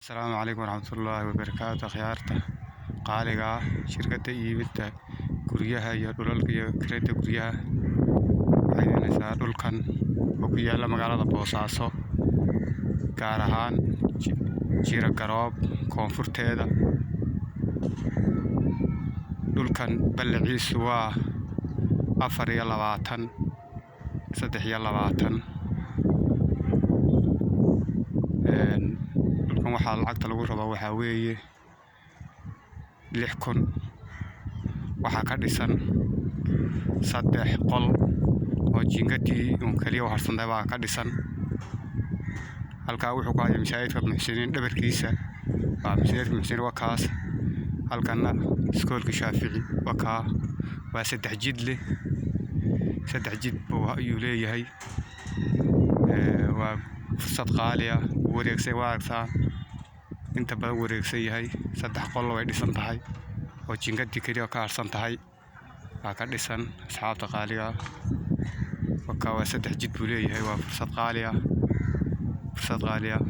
Asalaamu calaykum waraxmatullaahi wabarakaatu. Akhyaarta qaaliga ah, shirkadda iibinta guryaha iyo dhulalka iyo kirada guryaha waxay iibinaysaa dhulkan oo ku yaala magaalada Boosaaso, gaar ahaan Jira Garoob koonfurteeda. Dhulkan ballaciisu waa 24 23. Dhulkan waxaa lacagta lagu rabaa waxaa weeye 6,000. Waxaa ka dhisan saddex qol oo jiingadii uun keliya u harsantahay baa ka dhisan. Halkaa wuxuu ku hayaa masaajidka Muxsiniin dhabarkiisa. Waa masaajidka Muxsiniin, waa kaas. Halkana iskoolka Shaafici waa kaa. Waa saddex jid leh, saddex jid buu ayuu leeyahay. Waa fursad qaali ah. Wuu wareegsan, waa aragtaa, inta badan wareegsan yahay. Saddex qol way dhisan tahay oo jiingadii keliya ka harsan tahay waa ka dhisan. Asxaabta qaaliga ah, wakaa, waa saddex jid buu leeyahay. Waa fursad qaali ah, fursad qaali ah.